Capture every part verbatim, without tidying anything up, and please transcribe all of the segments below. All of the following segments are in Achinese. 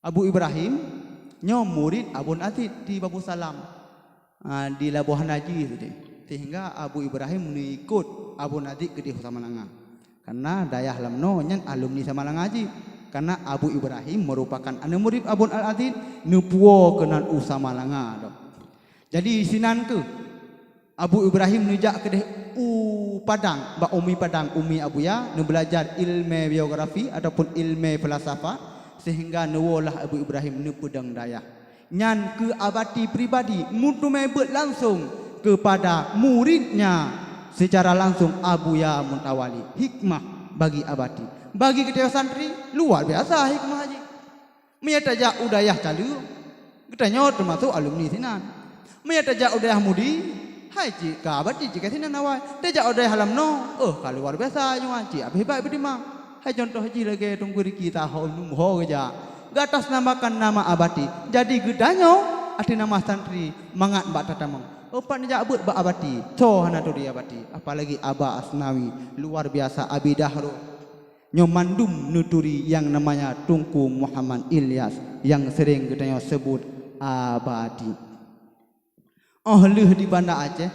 Abu Ibrahim nyoe murit Abon Aziz di Babu Salam, ah, di Labuhan Haji sideh. Sehingga Abu Ibrahim neuikot Abon Aziz keudeh u Samalanga. Karena dayah lam noe nyan alumni Samalanga jih. Karena Abu Ibrahim merupakan aneuk murit Abon Al-Aziz, neupuwoe keunan u Samalanga dok. Jadi sinan keuh Abu Ibrahim neujak keudeh u Padang, bak Umi Padang, Umi Abuya, neubeulajar ilmè biografi ataupun ilmè feulasafah, sehingga neuwoe lah Abu Ibrahim neupeudong dayah. Nyan keu Abati pribadi meuteumè beuet langsong keupada muridnya secara langsong Abuya Muntawali. Hikmah bagi Abati. Bagi geutanyoe santri, luar biasa hikmah jih. Meunyoe tajak u dayah Caleue, geutanyoe teumasok alumni sinan. Meunyoe tajak u dayah Mudi, hai cit ka Abati cit ka sinan awai. Tajak u dayah lam noe, oh, ka luar biasa nyoe, cit abéh bak beutimang. Hai contoh jih lagèe Teungku Riki Taho Numbho geujak. Geuatasnamakan nama Abati. Jadi geutanyoe ateueh nama santri mangat bak tatamong. Oh, pat neujak beuet bak Abati, soe hana turi Abati. Apalagi Aba Asnawi, luar biasa, Abi Dahro. Nyoe mandum neuturi nyang namanya Teungku Muhammad Ilyas nyang sering geutanyoe seubut Abati. Óh lheueh di Banda Aceh,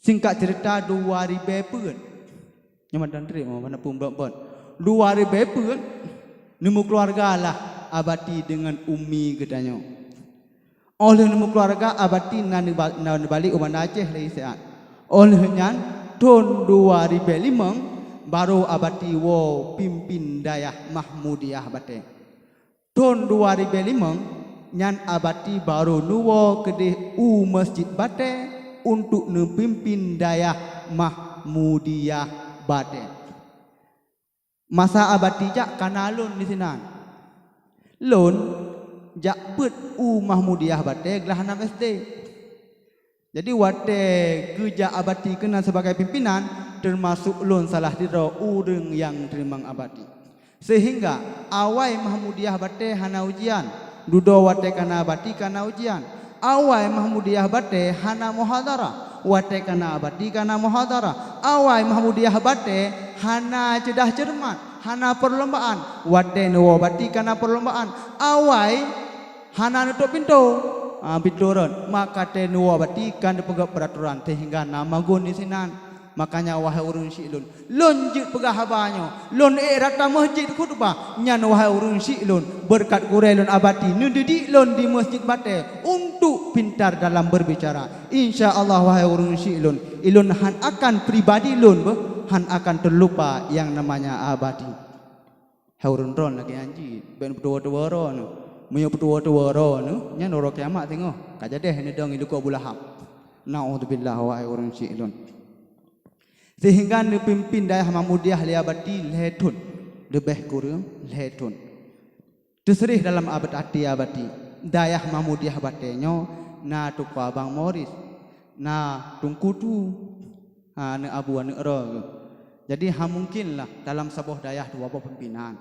singkat cerita dua ribèe peuet. Nyoe madan trép, oh, mana pun bot-bot. Dua ribèe peuet, neumeukeuluwarga lah Abati deungon umi geutanyoe. Óh lheueh neumeukeuluwarga, Abati na neuba-, na neubalek u Banda Aceh lé siat. Óh lheueh nyan, thon dua ribèe limong, barô Abati woe pimpin dayah Mahmudiyah Batèe. Thon dua ribèe limong, nyan Abati barô neuwoe keudeh u Meuseujid Batèe untuk neupimpin dayah Mahmudiyah Batèe. Masa Abati jak ka na lôn disinan. Lôn jak beuet u Mahmudiyah Batèe glah nam S D. Jadi watèe geujak Abati keunan sibagai pimpinan, teumasok lôn salah sidroe ureueng nyang teurimong Abati. Sehingga awai Mahmudiyah Batèe hana ujian, dudoe watèe ka na Abati ka na ujian. Awai Mahmudiyah Batèe hana muhadharah, watèe ka na Abati ka na muhadharah. Awai Mahmudiyah Batèe hana ceudah ceureumat, hana perlombaan, watèe neuwoe Abati ka na perlombaan. Awai hana neutôp pintoe, ah, pintoe rot, maka watèe neuwoe Abati ka neupeugöt peuratoran sehingga na magun disinan. Makanya, wahai ureueng syik lôn, lôn jeuet peugah haba nyoe, lôn ék rata meuseujid khutbah. Nyan, wahai ureueng syik lôn, beureukat gurèe lôn Abati neudidik lôn di Meuseujid Batèe untuk pintar dalam berbicara. Insya Allah, wahai ureueng syik lôn, ilôn han akan pribadi lôn beuh, han akan teulupa nyang namanya Abati. Hai ureueng droen lagèe nyan cit, bèk neupeutuwo-tuwo droeneuh. Meunyoe peutuwo-tuwo droeneuh, nyan uroe kiamat singoh ka jadèh neudong i likot Abu Lahab. Naudzubillah, wahai ureueng syik lôn. Sehingga neupimpin dayah Mahmudiyah lé Abati lhèe thon, leubèh kureueng lhèe thon. Teuseureh dalam abeuet até Abati, dayah Mahmudiyah Batèe nyoe na Teungku Abang Moris, na Teungku Tu, ha, aneuk abu, aneuk droe geuh. Jadi, ha mungkinlah dalam saboh dayah dua boh pimpinan.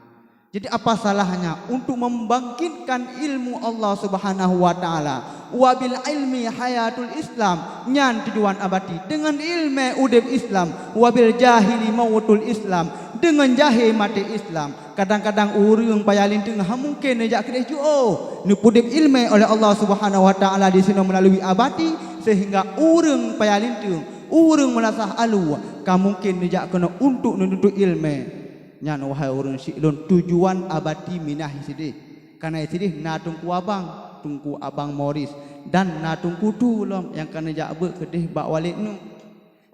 Jadi, apa salahnya untuk membangkitkan ilmu Allah Subhanahu wa Ta'ala? "Wa bil ilmi hayatul Islam," nyan tujuan Abati. Deungon ileumèe udép Islam, "wa bil jahili mautul Islam," deungon jahé maté Islam. Kadang-kadang ureueng paya linteung ha mungken neujak keudeh jiôh, neupeudép ileumèe oleh Allah Subhanahu wa Ta'ala disinoe meulalu Abati, sehingga ureueng paya linteung, ureueng meulasah alu, ka mungken neujak keunoe untuk neununtut ileumèe. Nyan, wahai ureueng syik lôn, tujuan Abati minah sideh. Kareuna sideh na Teungku Abang, Teungku Abang Moris, dan na Teungku Tu lom nyang ka neujak beuet keudeh bak Walid Nuh.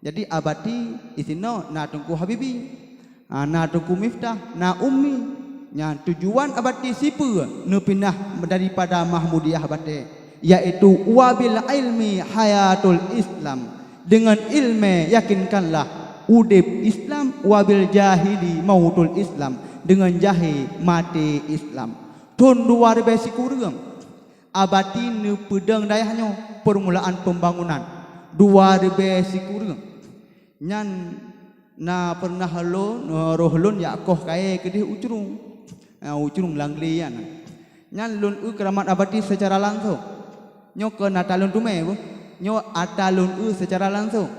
Jadi, Abati disinoe na Teungku Habibi, ha, na Teungku Miftah, na Ummi. Nyan tujuan Abati sipeue neupinah daripada Mahmudiyah Batèe, yaitu, "Wa bil ilmi hayatul Islam," deungon ileumèe yakinkanlah udép Islam, "wa bil jahili mautul Islam," deungon jahé maté Islam. Thon dua ribèe sikureueng, Abati neupeudong dayah nyoe, peurmulaan peumbangunan, dua ribèe sikureueng. Nyan na peureunah lôn, roh lôn jak koh kayèe keudeh u Crueng, eh, u Crueng Langlee nyan. Nyan lôn eu keuramat Abati seucara langsong. Nyoe kon ata lôn teumè beuh, nyoe ata lôn eu seucara langsong.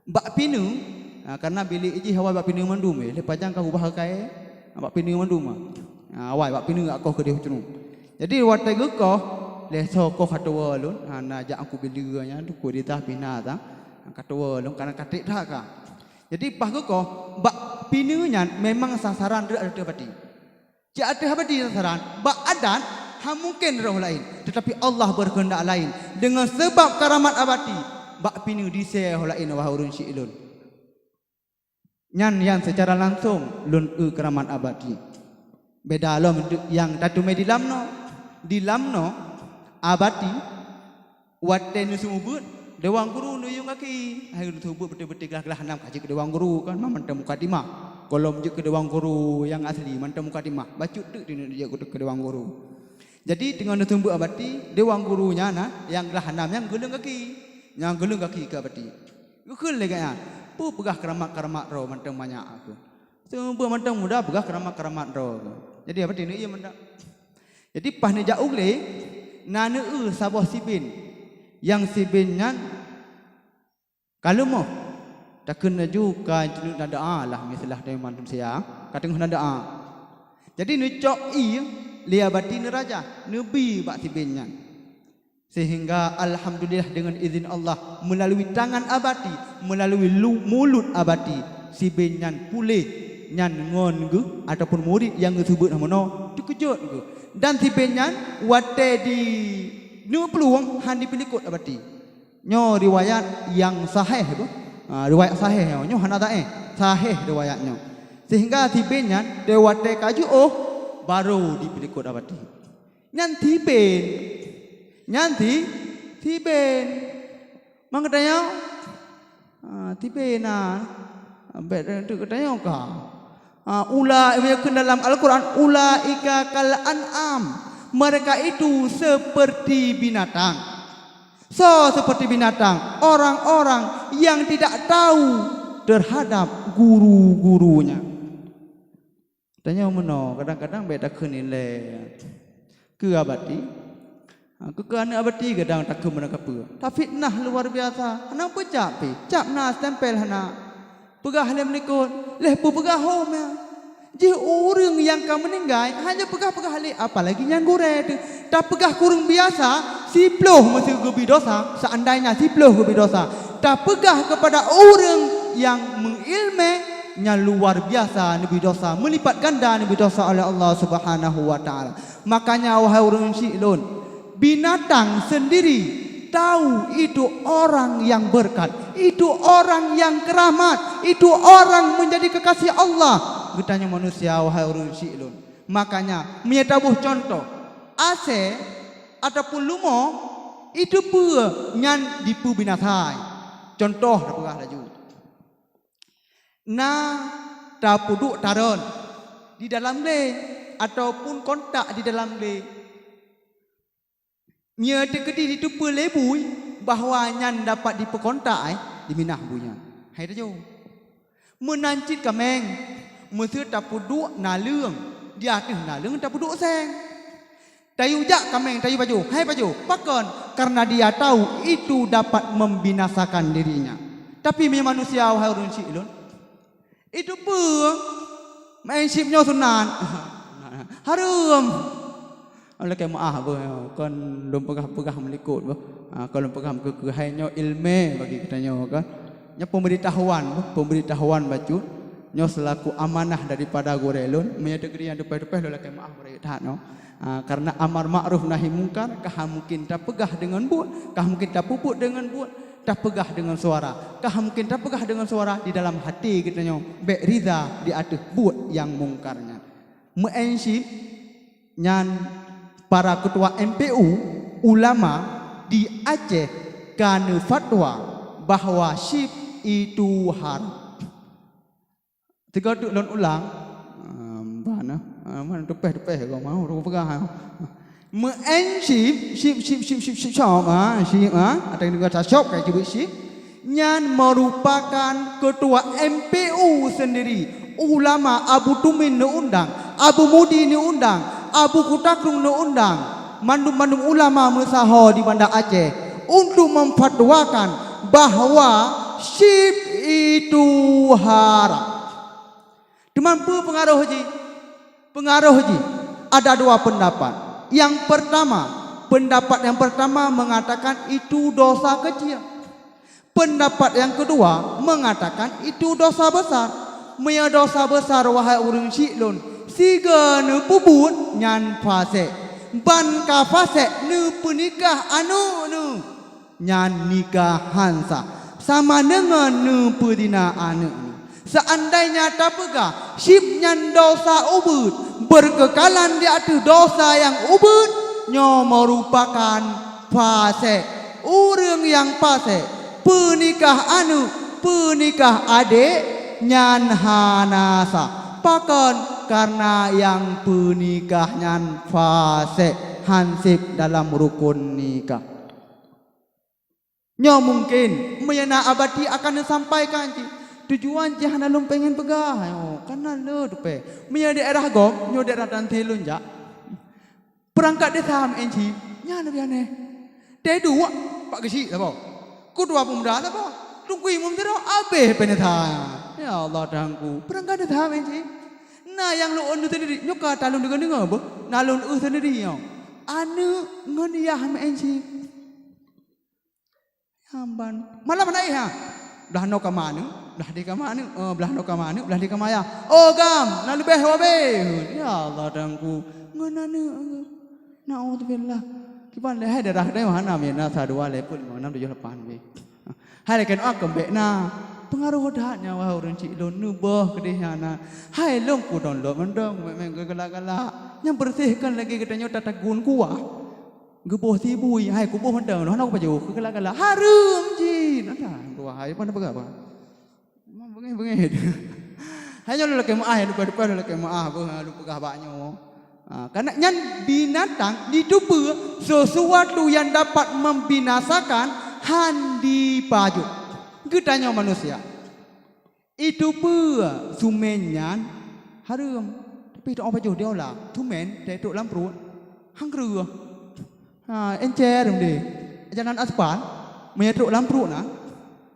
Bak pineue, ha, kareuna bilék jih awai bak pineue mandum, eh, lheueh pajan ka ubah keu kayèe, ha, bak pineue mandum, ha. Ha, awai bak pineue jak koh keudeh u cunong. Jadi watée geukoh, lé soe koh ka tuwoe lôn, ha, na jak aku bileu nyan, tukue ditah pih na tah, ha, ka tuwoe lôn, kana ka treb that ka. Jadi paih geukoh, bak pineue nyan memang sasaran rot ateueh abati. Cit ateueh abati sasaran, bak adat hana mungken roh laén, teutapi Allah beukeuheundak laén. Deungon seubab karamat abati, bak pineue disée roh laén, wahai ureuëng syiek lôn. Nyan nyang seucara langsong lôn eu karamat abati. Beda lom nyang tateumé di Lamno. Di Lamno, abati watée neuseumeubeuet, dewan guru neuyue gaki. Hai neuseumeubeuet beutôi-beutôi glah-glah nam ka jeuet keu dewan guru kan, mantong mukadimah. Gohlom jeuet keu dewan guru nyang asli, mantong mukadimah. Bacut teuk neujeuet keu dewan guru. Jadi teungoh neuseumeubeuet abati, dewan guru nyan na nyang glah nam nyang geuleueng gaki. Nyang geuleueng gaki keu abati. Geukheun lé gobnyan, "Peue peugah keuramat-keuramat droe mantong manyak?" kheun. Seumeubeuet mantong muda peugah keuramat-keuramat droe kheun. Jadi abati neuié mantong. Jadi paih neujak u glé, na neueu saboh siben. Nyang siben nyan ka leumoh. Takheun laju ka jeuet na doá lah, miseulaih teuma manusia ka teungoh na doá. Jadi neucok ié lé abati neurajah, neubi bak siben nyan. Sehingga alhamdulillah deungon izin Allah, meulalu tangan abati, meulalu lu-, mulut abati, siben nyan puléh nyan ngon geuh ataupun murit nyang geuseumeubeuet meunoe teukeujot geuh. Dan siben nyan watée di neuplueng hana jipeulikot abati. Nyoe riwayat nyang sahih beuh. Ha, riwayat sahih nyoe, nyoe hana dhaif. Sahih riwayat nyoe. Sehingga siben nyan watée ka jiôh, barô jipeulikot abati. Nyan siben. Nyan si-, siben. Man geutanyoe? Ha, siben na. Bék teuk geutanyoe ka. Ha, ula-, meunyoe kheun dalam Al-Quran, "Ulaika kal an'am." Mereka itu seperti binatang. So seperti binatang, orang-orang yang tidak tahu terhadap guru-gurunya. Tanyoe meunoe, kadang-kadang bék takheun ilée keu abati. Ha, keu, keu aneuëk abati kadang takheun meunan kapeue. Tafitnah luar biasa. Hana peucap pih. Cap na stempel hana. Peugah lé meulikot, lheueh peue peugah hom ya. Jih ureuëng nyang ka meuninggai hana peugah-peugah lé, apalagi nyang gurée teuh. Tapeugah keu ureuëng biasa, siploh meuseu geubi dosa, seandainya siploh geubi dosa. Tapeugah kepada ureuëng nyang meuilmé, nyan luar biasa neubi dosa, meulipat ganda neubi dosa oleh Allah Subhanahu wa Taala. Makanya, wahai ureuëng syiek lôn, binatang sendiri tahu itu orang yang berkat, itu orang yang keramat, itu orang menjadi kekasih Allah. Geutanyoe manusia, wahai ureuëng syiek lôn. Makanya, meunyoe taboh contoh, asée ataupun leumo, itu peue nyan dipeubinasai. Contoh tapeugah laju. Na tapeuduek taron di dalam glé ataupun kontak di dalam glé. Meunyoe teukeudi jiteupeue lé bui bahwa nyan dapat jipeukontak, eh, jiminah bui nyan. Hai tajo. Meunan cit kaméng, meuseu tapeuduek naleueng, di ateueh naleueng tapeuduek séng. Tayue jak kaméng, tayue pajoh. Hai pajoh, pakon? Karena dia tahu itu dapat membinasakan dirinya. Tapi meunyoe manusia, wahai ureuëng syiek lôn, itu peue? Main chip nyoe sunat. Hareuem. Lakée meuáh beuh, kon lôn peugah-peugah meulikot beuh. Ah, kon lôn peugah meukeue-keue, hai nyoe iéleumé bagi geutanyoe kan. Nyoe pemberitahuan beuh, pemberitahuan bacut. Nyoe seulaku amanah daripada gurée lôn, meunyoe teukeudi nyang teupeh-teupeh lôn lakée meuáh beureukat that nyoe. Ah, karena amar ma'ruf nahi mungkar, ka hana mungkin tapeugah deungon buet, ka hana mungkin tapeubuet deungon buet, tapeugah deungon suara. Ka hana mungkin tapeugah deungon suara, di dalam hati geutanyoe bék rida di ateueh buet nyang mungkar nyan. Meu'en chip nyan para keutua M P U, ulama di Aceh ka neufatwa bahwa chip itu haram. Sigoe teuk lôn ulang, ah, bah na, ah, man teupeh-teupeh goe mau rôh peugah, ah. Meu'en chip, chip, chip, ah, chip, ah, atau deungon tasop ka jeuet chip. Nyan merupakan ketua M P U sendiri, ulama Abu Tumin neuundang, Abu Mudi neuundang, Abu Kutakrung neuundang, mandum-mandum ulama meusaho di Banda Aceh untuk memfatwakan bahwa chip itu haram. Teuma peue peungaroh jih? Peungaroh jih, Ada dua pendapat. Yang pertama, pendapat yang pertama mengatakan itu dosa kecil. Pendapat yang kedua mengatakan itu dosa besar. Meunyoe dosa besar, wahai ureuëng syiek lôn, sigoe neupeubuet nyan fasek. Ban ka fasek neupeunikah aneuëk neuh, nyan nikah han sah, sama deungon neupeuzina aneuëk neuh. Seandainya tapeugah syiek nyan dosa ubeuet, beurkeukalan di ateueh dosa nyang ubeuet, nyoe meurupakan fasek. Ureuëng nyang fasek, peunikah aneuëk, peunikah adék, nyan hana sah. Pakon? Kareuna nyang peunikah nyan fasek, hanseb dalam rukon nikah. Nyoe mungken, meunyoe na Abati akan neusampaikan cit. Tujuan jih hana lôn pengen peugah, oh, kana le teupe. Meunyoe daerah gob, nyoe daerah Tante lôn jak. Peurangkat desa M N C, nyan leubeh aneh. Teuduek, Pak Geuchik saboh. Ketua pemuda saboh. Teungku Imum sidroe, abéh peuneusa. Ya Allah, Tuhanku. Peurangkat desa M N C. Na nyang lôn eu seundiri, nyoe ka talôn deungoe-deungoe beuh. Na lôn eu seundiri nyoe. Aneuëk ngon yah M N C. Amban. Malam hana éh, ha? Blah noe kama aneuëk, blah di kama aneuëk, eh, blah noe kama aneuëk, blah di kama yah. Oh, gam, na leubeh wabé. Ya Allah, Tuhanku. Ngon aneuëk. Naudzubillah. Kiban lé, hai, daerah dai hana, meunan sa dua lhée peuet limong nam tujoh lapan wabé. Hai, lakée nyoe keumbek na. Peungaroh that nyan, wahai ureuëng syiek lôn, neuboh keudeh nyan na. Hai, lôn kudong lôn mantong, meunan geugalak-galak. Nyang beureuséh kan lagée geutanyoe tatagun kuah. Geuboh sibui, hai kuboh mantong, hana kupajoh, keugalak-galak. Hareuem jih. Ada, wahai, mana peugah, bah? Memang beungéh-beungéh. Hai nyoe lôn lakée meuáh, dupa-dupa lôn lakée meuáh, beuh, lôn peugah bak nyoe. Ha, karena nyan binatang jiteupeue sesuatu yang dapat membinasakan, han jipajoh. Geutanyoe manusia. Jiteupeue sumén nyan hareuem, tapi teuh pajoh diola, sumén teuh trok lam pruet, han kreueh. Ha, encer meude. Jalan aspal, meunyoe trok lam pruet na,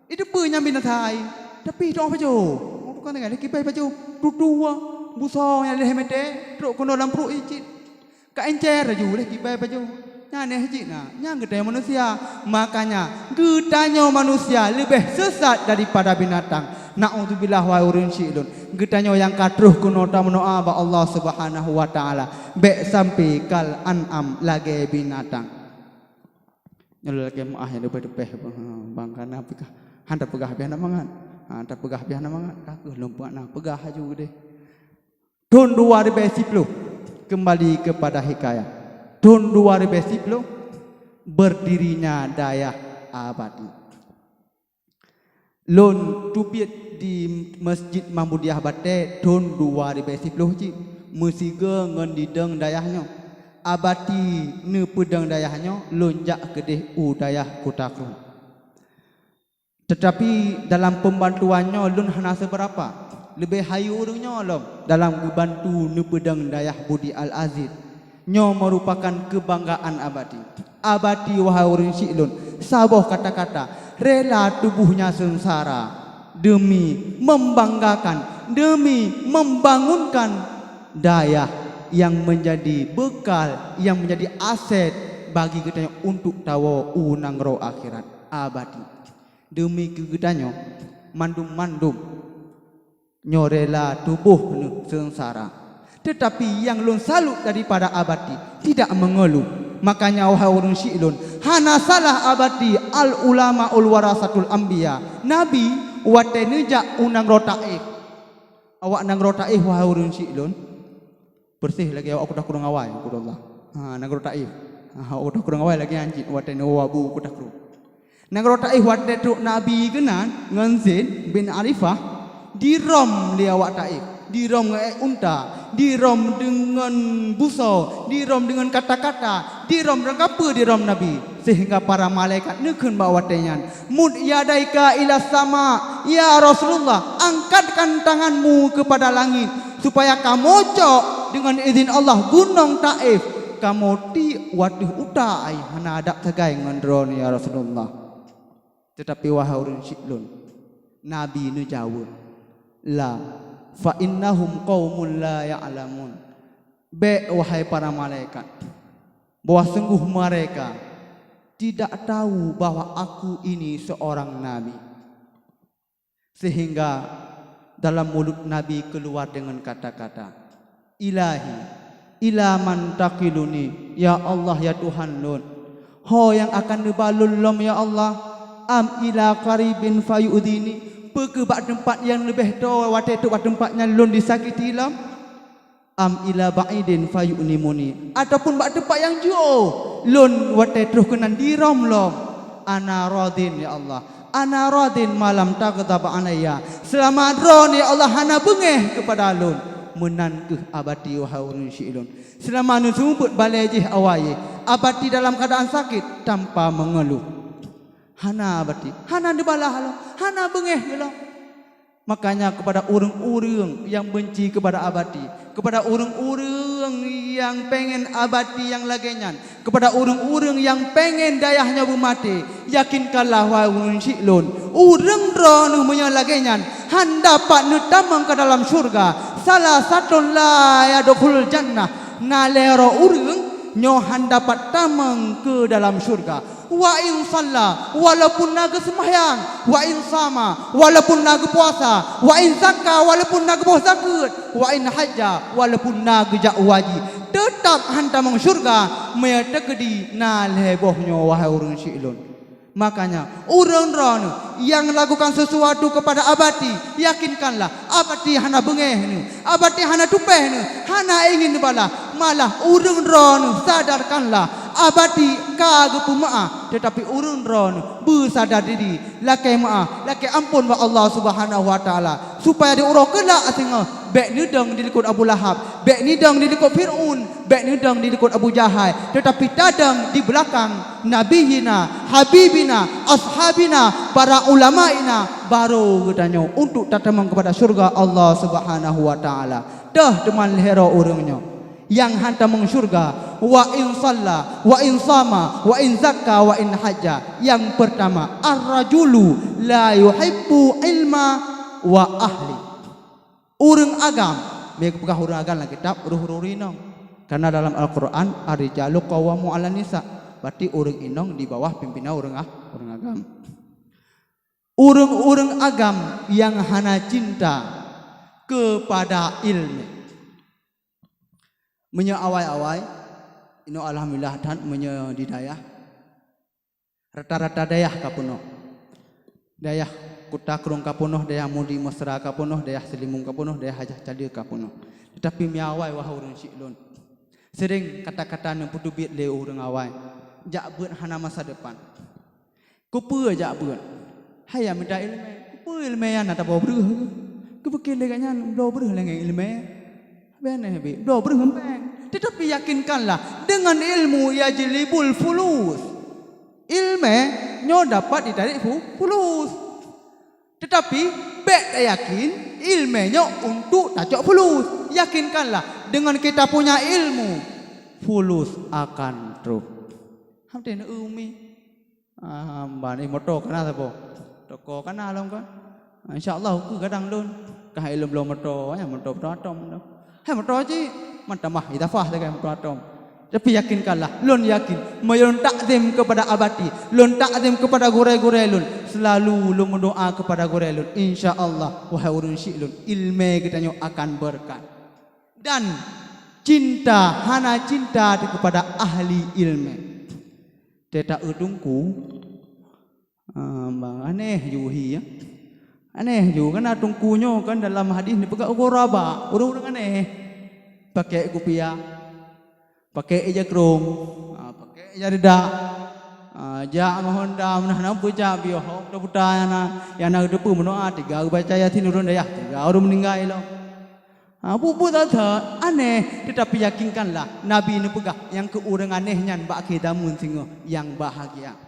jiteupeue nyan binatang hai, tapi teuh pajoh. Bukan dengan lé kibai pajoh, tutoe, busoe nyang lhée meter, trok keunoe lam pruet cit. Ka encer laju lé kibai pajoh. Nyan aneh cit na, nyan geutanyoe manusia. Makanya, geutanyoe manusia leubeh sesat daripada binatang. Naudzubillah, wahai ureuëng syiek lôn. Geutanyoe nyang ka troh keunoe tameudoá bak Allah Subhanahu wa Taala. Bék sampai kal an'am, lagée binatang. Nyoe lagée meuáh nyang leubeh teupeh, bang kana peugah. Han tapeugah pih hana mangat. Han tapeugah pih hana mangat. Ka kheueh lôn peugah na, peugah laju deh. Thon dua ribée siploh, kembali kepada hikayat. Thon dua ribée siploh, berdirinya Dayah Abati. Lôn teubiet di Masjid Mahmudiyah Batée thon dua ribée siploh cit, meusigoe ngon didong dayah nyoe. Abati neupeudong dayah nyoe, lôn jak keudeh u dayah Kuta Krueng. Tetapi dalam pembantuan nyoe lôn hana seberapa. Leubeh hayeu ureuëng nyoe lom dalam geubantu neupeudong dayah Budi Al-Aziz. Nyoe merupakan kebanggaan Abati. Abati, wahai ureuëng syiek lôn, saboh kata-kata, rela tubohnya seungsara demi membanggakan, demi membangunkan dayah yang menjadi bekal, yang menjadi aset bagi geutanyoe untuk tawoe u nanggroe akhirat. Abati. Demi keu geutanyoe, mandum-mandum nyoe rela tuboh neuh seungsara. Teutapi nyang lôn salut daripada Abati tidak mengeluh. Makanya, wahai ureuëng syiek lôn, hana salah Abati, al ulamaul warasatul anbiya. Nabi watée neujak u nanggroe Taif. Awak nanggroe Taif, wahai ureuëng syiek lôn, Persis lagée awak Kuta Krueng awai, Kuta Allah. Ha, nanggroe Taif. Ha, awak Kuta Krueng awai lagée nyan cit watée neuwoe Abu Kuta Krueng. Nanggroe Taif watée trok Nabi keunan ngon Zaid bin Arifah, dirom lé awak Taif. Dirom ngon ék unta, dirom deungon busoe, dirom deungon kata-kata, dirom deungon kapeue dirom Nabi. Sehingga para malaikat neukheun bak watée nyan, "Mud yadaika ila sama, ya Rasulullah, angkatkan tanganmu kepada langit, supaya kamoe cok deungon izin Allah gunong Taif, kamoe tiek u ateueh uta ai hana adab sagai ngon droeneuh, ya Rasulullah." Teutapi, wahai ureuëng syiek lôn, Nabi neujaweueb, "La, fa innahum qaumun la ya'lamun." Bék, wahai para malaikat, bahwa sungguh mereka tidak tahu bahwa aku ini seorang nabi. Sehingga dalam mulut Nabi keluar dengan kata-kata, "Ilahi, ila man taqiluni, ya Allah, ya Tuhan lôn, ho nyang akan neuba lôn lom, ya Allah? Am ila qaribin fayu'dhini, peu kheueh bak teumpat nyang leubeh toe watée trok bak teumpat nyan lôn disakiti lom? Am ila ba'idin fayu'limuni, ataupun bak teumpat nyang jiôh lôn watée trok keunan diröm lom? Ana radin, ya Allah, ana radin ma lam taghdab alayya. Seulama droeneuh, ya Allah, hana beungéh keupada lôn." Meunan kheueh Abati, wahai ureuëng syik lôn. Seulama neuseumeubeuet balée jih awai, Abati dalam keuadaan sakét tanpa mengeluh. Hana Abati, hana neubalah lom, hana beungéh lom. Makanya keupada ureuëng-ureuëng nyang beunci keupada Abati, keupada ureuëng-ureuëng nyang pengen Abati nyang lagée nyan, keupada ureuëng-ureuëng nyang pengen dayah nyoe beumaté, yakinkanlah, wahai ureuëng syik lôn, ureuëng droeneuh meunyoe lagée nyan hán dapat neutamong keu dalam syeuruga. Salasatun la yadkhulul jannah, na lhée droe ureuëng nyoe hán dapat tamong keu dalam syeuruga. Wa in shalla, walaupun na geuseumbahyang, wa in shama, walaupun na geupuasa, wa in zakka, walaupun na geuboh zakeuet, wa in hajja, walaupun na geujak u haji, teutab hán tamong syeuruga meunyoe teukeudi na lhée boh nyoe, wahai ureuëng syik lôn. Makanya, ureuëng droeneuh nyang lakukan sesuatu keupada Abati, yakinkanlah, Abati hana beungéh neuh, Abati hana tupéh neuh, hana ingin neubalah. Malah ureuëng droeneuh sadarkanlah, Abati ka geupeumaáh, teutapi ureuëng droeneuh beusadar diri, lakée meuáh, lakée amphon bak Allah Subhanahu wa Taala, supaya di uroe keulak singoh bék neudong dilikot Abu Lahab, bék neudong dilikot Fir'aun, bék neudong dilikot Abu Jahal, teutapi tadong di beulakang Nabiyina, Habibina, Ashabina, para ulamaina, barô geutanyoe untuk tatamong keupada syeuruga Allah Subhanahu wa Taala. Teuh teuma lhée droe ureuëng nyoe nyang hán tamong syeuruga, wa in shalla, wa in shama, wa in zakka, wa in hajja. Nyang peurtama, ar-rajulu la yuhibbu ilma wa ahli. Ureuëng agam, meu geupeugah ureuëng agam lam kitab, ureuëng-ureuëng inong. Karena dalam Al-Quran, "Ar-rijalu qawwamu 'alan nisa", berarti ureuëng inong di bawah pimpinan ureuëng ah, ureuëng agam. Ureuëng-ureuëng agam nyang hana cinta keupada iéleumé. Meunyoe awai-awai, inoe alhamdulillah that meunyoe di dayah, rata-rata dayah ka peunoh. Dayah Kuta Krueng ka peunoh, dayah Mudi Mesra ka peunoh, dayah Seulimum ka peunoh, dayah Hajah Cade ka peunoh. Teutapi mi awai, wahai ureuëng syik lôn, seuréng kata-kata neupeuteubiet lé ureuëng awai, "Jak beuet hana masa depan." Keupeue jak beuet? Hai nyang mita iéleumé. Keupeue iéleumé nyan na tabloe breueh? Geupike lé gobnyan bloe breueh lé ngon iéleumé. Habéh aneh bit, bloe breueh ngon péng. Teutapi yakinkanlah, deungon ilmu yajlibul fulus. Iéleumé nyoe dapat jitarek fu-, fulus. Teutapi bék tayakin iéleumé nyoe untuk tacok fulus. Yakinkanlah, deungon kita punya ilmu, fulus akan troh. Hana teuh neu-eu umi. Ah, ban, eh, moto kana saboh. Toko kana lom kan. Ah, insya Allah, ukeue gadang lôn. Ka hai lôn bloe moto, eh, moto, moto atom tu. Hai moto cit, man tamah idafah sagai moto atom. Tapi yakinkanlah, lôn yakin, meunyoe lôn takzim keupada Abati, lôn takzim keupada gurée-gurée lôn, seulalu lôn meudoá keupada gurée lôn, insya Allah, wahai ureuëng syik lôn, iéleumé geutanyoe akan beureukat. Dan cinta, hana cinta keupada ahli iéleumé. Teuta eu teungku, ah, bang, aneh ju hi, ya. Aneh ju, kan teungku nyoe kan dalam hadis neupeugah ghuraba, ureuëng-ureuëng aneh. Pakai kupiah, pakai ija krong, ah, pakai ija reudak, ah, jak ngon honda, meunan na peucak bioh, hom teuputa nyang na, nyang na geuteupeue meunoe, ah, tiga geubaca Yasin ureuëng dayah, tiga ureuëng meuninggai lom. Ha, buet-buet that-that aneh, teutapi yakinkanlah, Nabi neupeugah nyang keu ureuëng aneh nyan bak akhé zameun singoh nyang bahagia.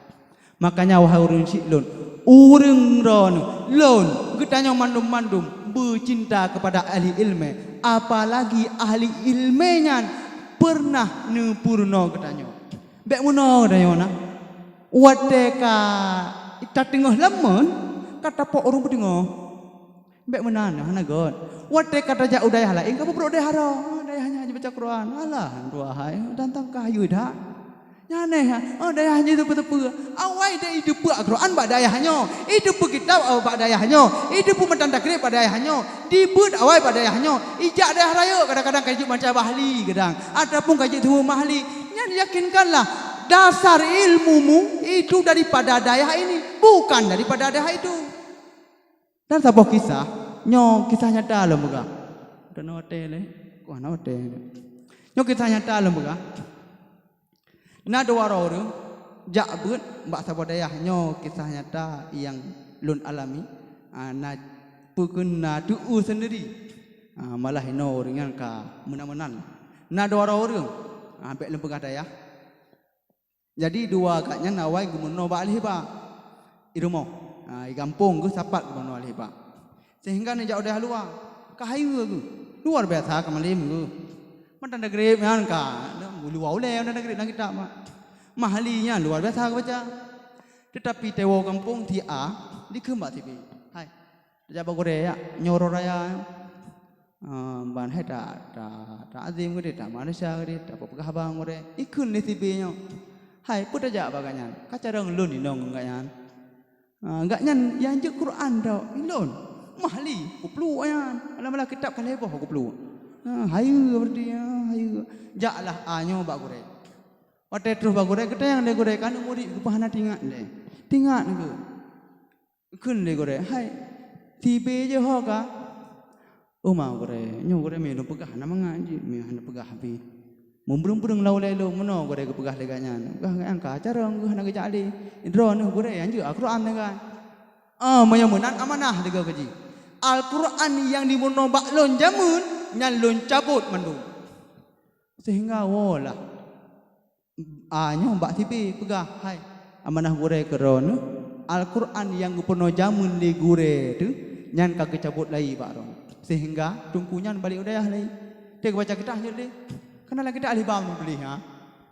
Makanya, wahai ureuëng syik lôn, ureuëng droeneuh, lôn, geutanyoe mandum-mandum beucinta keupada ahli iéleumé, apalagi ahli iéleumé nyan peureunah neupeurunoe geutanyoe. Bék meunoe geutanyoe na. Watée ka tateungoh lam mon, ka tapok ureuëng peuteungoh. Bék meunan, hana göt. Watée ka tajak u dayah laén, ka peubrok dayah droe. Dayah nyan baca Quran. Alah, dua hai, dan tangka hayu dah. Nyan eh, oh, dayah nyoe teupeu-teupeu. Awai deh iteupeue Quran bak dayah nyoe. Iteupeue kitab, oh, bak dayah nyoe. Iteupeue matan takrib bak dayah nyoe. Dibeuet awai bak dayah nyoe. Ijak dayah rayeuk kadang-kadang ka jeuet baca Bahli kadang. Ataupun ka jeuet tuhu Mahli. Nyan yakinkanlah, dasar ilmumu itu daripada dayah ini, bukan daripada dayah itu. Dan saboh kisah, nyoe kisah nyata lôn peugah. Keunoe watèe lé, keunoe watèe. Nyoe kisah nyata lôn peugah. Na dua droe ureueng jak beuet bak saboh dayah, nyoe kisah nyata nyang lôn alami. Ah, na peue kheun na teu-eu seundiri. Ah, malah inoe ureueng nyan ka meunan-meunan. Na dua droe ureueng, ah, bèk lôn peugah dayah. Jadi dua gobnyan awai geumeurunoe bak ahli hiba. I rumoh, ha, i gampông geuh sapat geumeurunoe ahli hiba. Sehingga neujak u dayah luwa. Ka hayeue geuh. Luar biasa ka malem geuh. Matan takrib nyan ka, na, luwa ulèe matan takrib na kitab, Mak. Mahli nyan luar biasa geubaca. Teutapi teungoh gampông si A, dikheun bak si B. Hai, tajak bak gurèe, jak, nyoe uroe raya nyoe. Ah, ban hai ta, ta, ta azim geude, ta manusia geude, ta peugah haba ngon gurèe. Ikheun lé si B nyoe, "Hai, peue tajak bak gobnyan? Ka carông lôn inong ngon gobnyan." Ah, gobnyan nyang jeuet Quran tok, ilôn. Mahli, kupluek nyan. Alah-alah kitab ka lhèe boh kupluek. Ah, hayeue berarti, ah, hayeue. Jaklah A nyoe bak gurèe. Watèe troh bak gurèe, geutanyong lé gurèe, "Ka aneuk murit geupeue hana teuingat lé?" "Teuingat geuh." Kheun lé gurèe, "Hai, si B jeuet ho ka?" "Oma gurèe, nyoe gurèe meuh lôn peugah hana mangat jih, meuh hana peugah pih. Meubreueng-breueng lam ulèe lôn, meunoe gurèe geupeugah lé gobnyan. Peugah gobnyan ka carông geuh hana geujak lé. Droeneuh gurèe nyang jeuet Al-Quran nyan kan." "Ah, meunyoe meunan amanah," lé gob keu jih. "Al-Quran nyang dimeurunoe bak lôn jameun nyan lôn cabot mandum." Sehingga woe lah A nyoe bak si B peugah, "Hai, amanah gurèe keu droeneuh, Al-Quran nyang geupeurunoe jameun lé gurèe teuh, nyan ka geucabot lé bak droeneuh." Sehingga teungku nyan balek u dayah lé. Teuh geubaca kitab jeuet lé. Kana lam kitab alif bam tuléh, ha.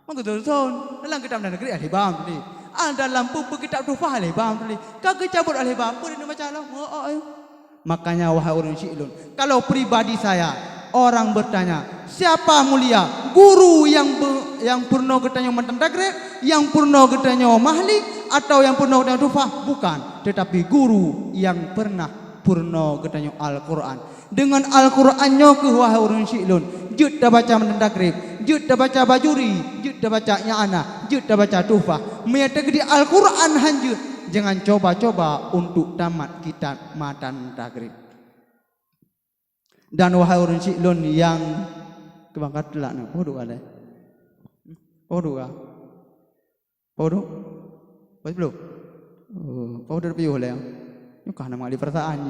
Maka tulisan, dalam kitab matan takrib alif bam tuléh. Ah, dalam peue-peue kitab Tuhfah alif bam tuléh. Ka geucabot alif bam, peue neubaca lom? Oh, oh, eh. Makanya, wahai ureueng syik lôn, kalau pribadi saya, orang bertanya, "Siapa mulia? Guru yang be-, yang peurunoe geutanyoe matan takrib, yang peurunoe geutanyoe mahli, atau yang peurunoe geutanyoe Tuhfah?" Bukan, tetapi guru yang pernah peurunoe geutanyoe Al-Quran. Dengan Al-Quran nyoe keuh, wahai ureueng syik lôn, jeuet tabaca matan takrib, jeuet tabaca Bajuri, jeuet tabaca I'anah, jeuet tabaca Tuhfah. Meunyo teukeudi Al-Quran han jeuet, jangan coba-coba untuk tamat kitab matan takrib. Dan wahai ureueng syik lôn nyang keubangkat teulak na, poh dua lé. Poh dua. Poh dua? Poh sepuluh? Oh, poh dua puluh lé. Nyoe ka na mengalih perasaan.